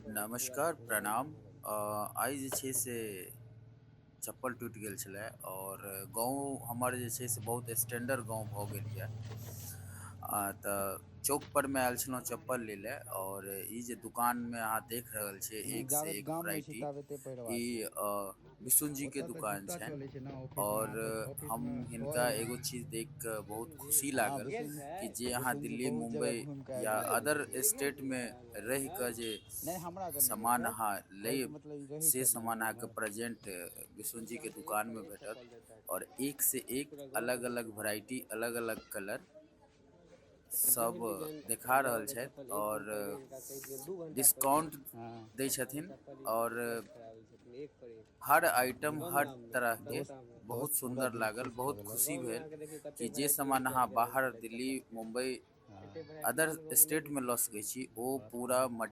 नमस्कार प्रणाम। आइ जे छै से चप्पल टूटि गेल छलै और गाँव हमर जे छै से बहुत स्टैंडर्ड गाँव भऽ गेल यऽ। तऽ चौक पर मे आयल छलहुँ चप्पल ले ले और ई जे दुकान में अहाँ देख रहल छियै नहि एक से जाबेत एक गाममे छी वैरायटी ताबेते ई पहिरबाक चाही विशुन जी के ओतय तऽ दुकान जूता छनि चलै छै ने ऑफिसमे और अहाँके हम ऑफिसमे हिनका सए एगो चीज देख के बहुत खुशी हँ लागल विसुन कि जे अहाँ विसुनजी दिल्ली बहुत जगह मुम्बई घुमि कऽ या आबि गेल अदर छथिन स्टेटमे रहि कऽ जे नहि हमरा तऽ नहि रहै सामान छथि अहाँ कहैके लेब मतलब ई रहै से छथि ने सामान अहाँके एम्हर प्रेजेंट विशुन जी के दुकान में भेटत और एक से एक अलग अलग वेराइटी अलग अलग कलर सब देखा रहल छथि और डिस्काउंट हँ दै छथिन और हर आइटम हर तरहके दोस्त बहुत दोस्त पूरा सुन्दर दिल लागल खुश कऽ बहुत देलक खुशी भेल कि जे सामान अहाँ बाहर दिल्ली मुम्बई हँ अदर स्टेटमे लऽ सकै छी ओ बात पूरा कही म